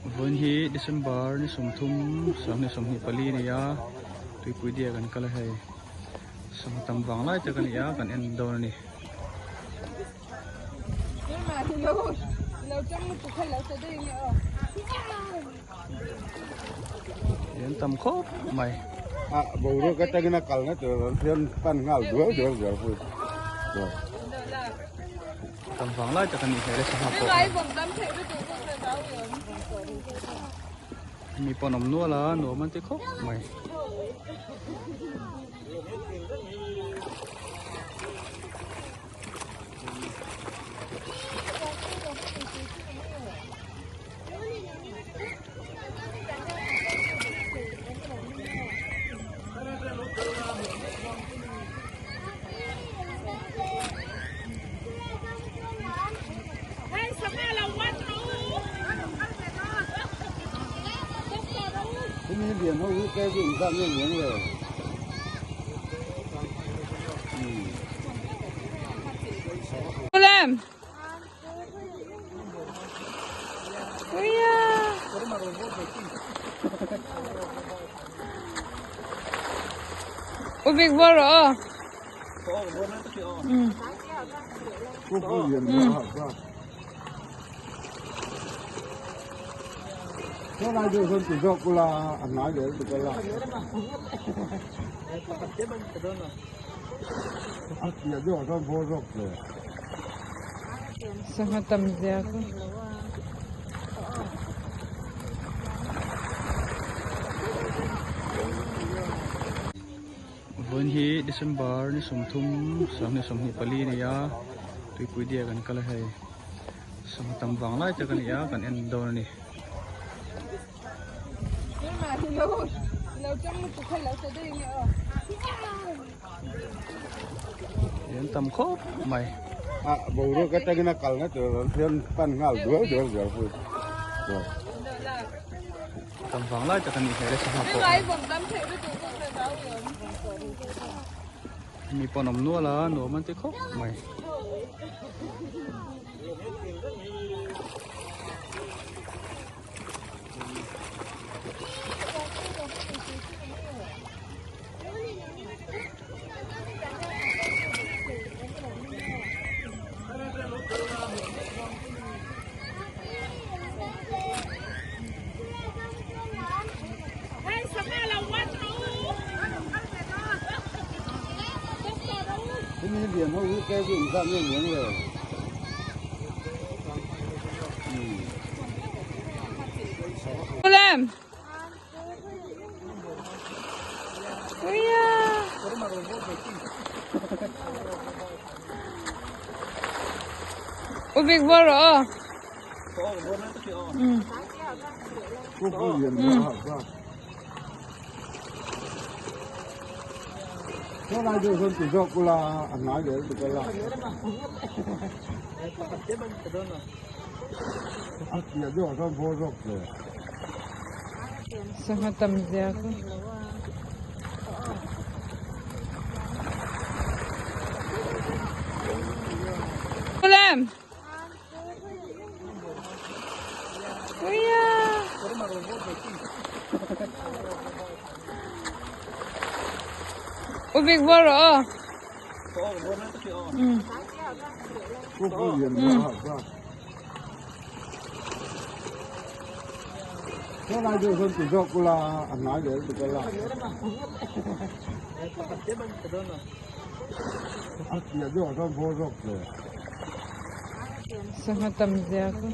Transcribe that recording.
Vawiin hi December ni 30 2024 a ni a, tuipui diak an kal a hei. Sangha tam vang lai tak a ni a, kan en dawn a ni. An tam khawp mai. A boruak atangin a kalna tur an hian pan nghal dual dual zel pawh. Tam vang lai tak a nih hmel e sangha pawh. Mi pawn awm nual a nuam an ti khawp mai. Ubik bor o. Sangha tam zia kha. Vawiin hi December ni 30 2024 a ni a, tuipui diak an kal a hei. Sangha tam vang lai tak a ni a, kan en dawn a ni. An tam khawp mai. A boruak atangin a kalna tur an hian pan nghal dual dual zel pawh. Tam vang lai tak a nih hmel e sangha pawh. Mi pawn awm nual a nuam an ti khawp mai. Ubik bor o. Sangha tam zia kha. Ubik bor o. Sangha tam zia kha.